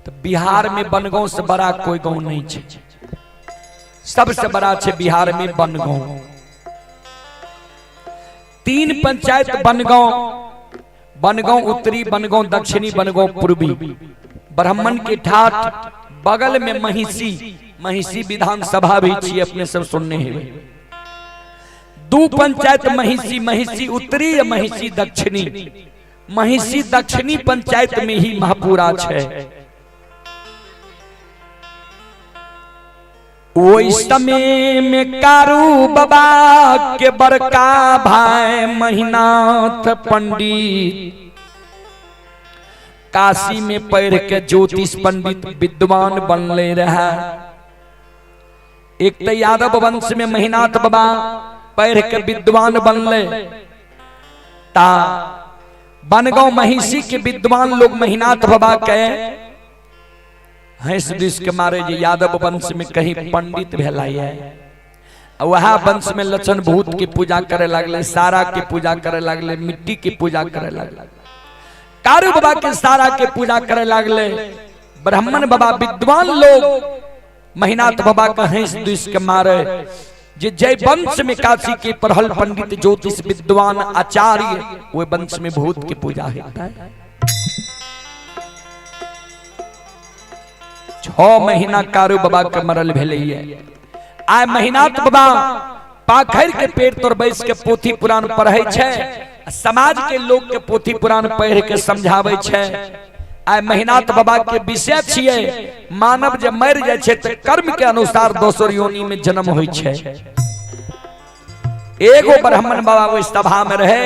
तऽ बिहार में बनगांव से बड़ा कोई गांव नहीं छै। सबसे बड़ा छै बिहार में बनगांव। 3 पंचायत बनगांव, बनगांव उत्तरी, बनगांव दक्षिणी, बनगांव पूर्वी। ब्राह्मण के ठाठ बगल में महिषी, महिषी विधानसभा भी छी, अपने सब सुनने हेबै। 2 पंचायत महिषी, महिषी उत्तरी या महिषी दक्षिणी। महिषी दक्षिणी पंचायत में ही महापुरा छै। ओहि समय में कारू बाबा के बड़का भाई महिनाथ पंडित काशी में पढ़ के ज्योतिष पंडित विद्वान बनले रहा। एक तो यादव वंश में महिनाथ बाबा पढ़ के विद्वान बनले, ता बनगांव महिषी के विद्वान लोग महिनाथ बाबा के हंस this के मारे जे यादव वंश में कहीं पंडित भेला है। वह वंश में लक्षण भूत के पूजा करे लगले, सारा के पूजा करे लगले, मिट्टी के पूजा करे लगले, कारू बाबा के सारा के पूजा करे लगले। ब्राह्मण बाबा विद्वान लोग महिनाथ बाबा के हंस this के मारे जे जय वंश में काशी के पढ़ल पंडित ज्योतिष विद्वान आचार्य, वो वंश में भूत की पूजा होता है। 6 महीना कारू बाबा के मरल भेलै। आइ महिनाथ बाबा पाखर के पेड़ तर बैस के पोथी पुराण पढ़ै छै, समाज के लोग के पोथी पुराण पढ़ के समझाबै छै। आइ महिनाथ बाबा के विषय छियै मानव जे मरि जाइ छै तऽ कर्म के अनुसार दोसर योनि में जन्म होइ छै। एगो ब्राह्मण बाबा ओहि सभा में रहे,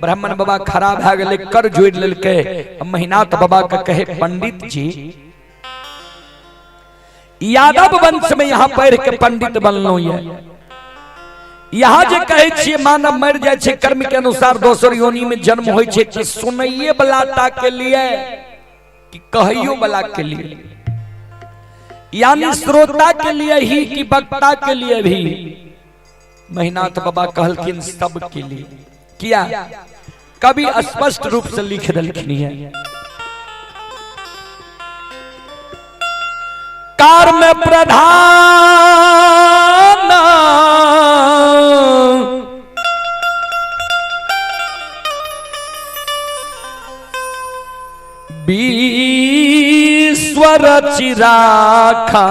ब्राह्मण बाबा खड़ा भए गेलै, कर जोड़ि लेलकै। महिनाथ बाबा के कहे, पंडित जी यादव वंश में यहाँ पढ़ के पंडित बनलहुँ ये, यहाँ जे कहै छियै मानव मरि जाइ छै कर्म के अनुसार दोसर योनि में जन्म होइ छै, तऽ सुनैये वाला टा के लिए कि कहैयो वाला के लिए, यानी श्रोता के लिए ही कि वक्ता के लिए भी। महिनाथ बाबा कहलखिन सब के लिए। किया कभी स्पष्ट रूप से लिख देलखिन है। कर्म प्रधान विश्व रचि राखा,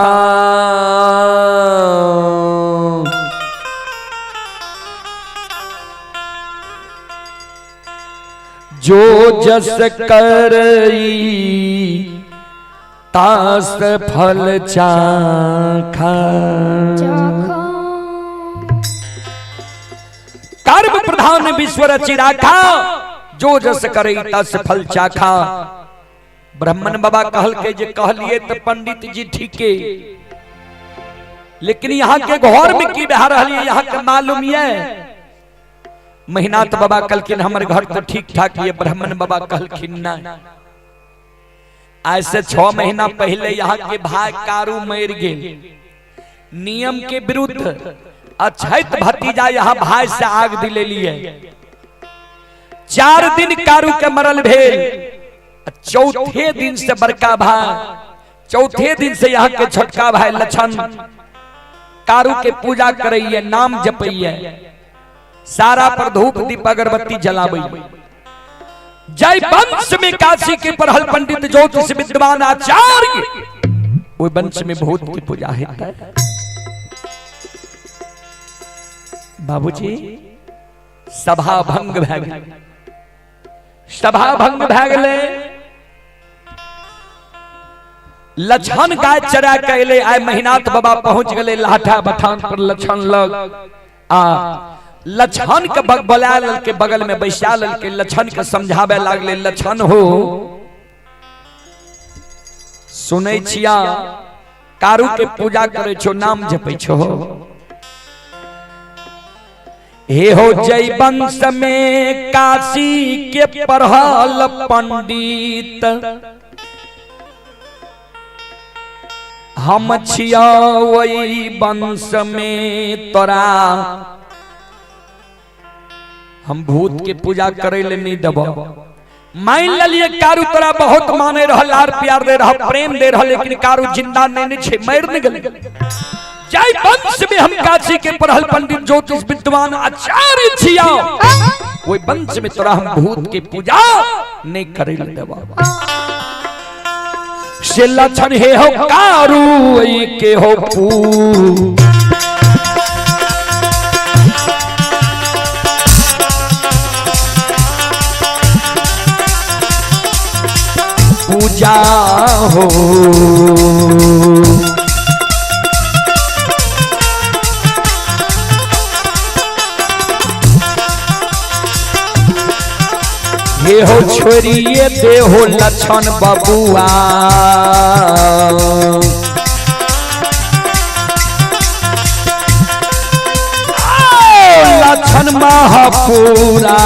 जो जस करई तास फल चाखा। कर्म प्रधान विश्व रचि राखा, जो जस करई तस फल चाखा। ब्राह्मण बाबा कहल के जे कहलिए तो पंडित जी ठीके, लेकिन यहाँ के घर में की बहा रही है यहाँ के मालूम ये। महिनाथ बाबा कहलखिन हमर घर तो ठीक ठाक ये। ब्राह्मण बाबा कहलखिन ना, आज से 6 महीना पहले यहाँ के भाई कारू मर गेल, नियम के विरुद्ध अछैत भतीजा यहाँ भाई से आग दिले लिए। 4 दिन कारू के मरल भेल, चौथे दिन से बड़का भाई, चौथे दिन से यहाँ के छोटका भाई लक्षण कारू के पूजा करैये, नाम जपैये, सारा पर धूप दीप अगरबत्ती जलाबैये। जय वंश में काशी के पढ़ल पंडित ज्योतिष विद्वान आचार्य, वो वंश में भूत की पूजा होता है। बाबूजी सभा भंग भए गेलै, सभा भंग भए गेलै। लक्षण गाय चरा के अयलै, आइ महिनाथ बाबा पहुंच गेलै लाठा बथान पर लक्षण लग। आ लक्षण के बोला लेलकै, बगल में बैसा लेलकै, लक्षण के समझाबे लागलै। लक्षण हो सुनै छिया कारू के पूजा करै छो, नाम जपै छो, हे हो जय वंश में काशी के पढ़ल पंडित, हम छिया वही वंश में तोरा, हम भूत के पूजा करे ले नहीं देबो। मान लेलिए कारू तोरा बहुत माने रहल, लार प्यार दे रहा, प्रेम दे रहा, लेकिन कारू जिंदा नहीं नहीं छे, मर नहीं गेलै। जाय वंश में हम काशी के पढ़ल पंडित ज्योतिष विद्वान आचार्य छिया, ओई वंश में तोरा हम भूत के पूजा नहीं करे देबा। से लक्षण हे हो कारू के हो पू पूजा हो। हे हो छोड़िए दे हो लक्षण बबुआ, लक्षण महापूरा।